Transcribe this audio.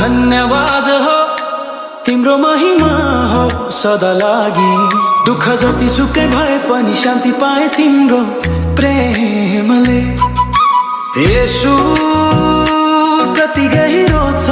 धन्यवाद हो तिम्रो महिमा हो सदा लागि। दुःख जति सुकै भए पनि शान्ति पाए तिम्रो प्रेमले। येशू कति गहिरो छ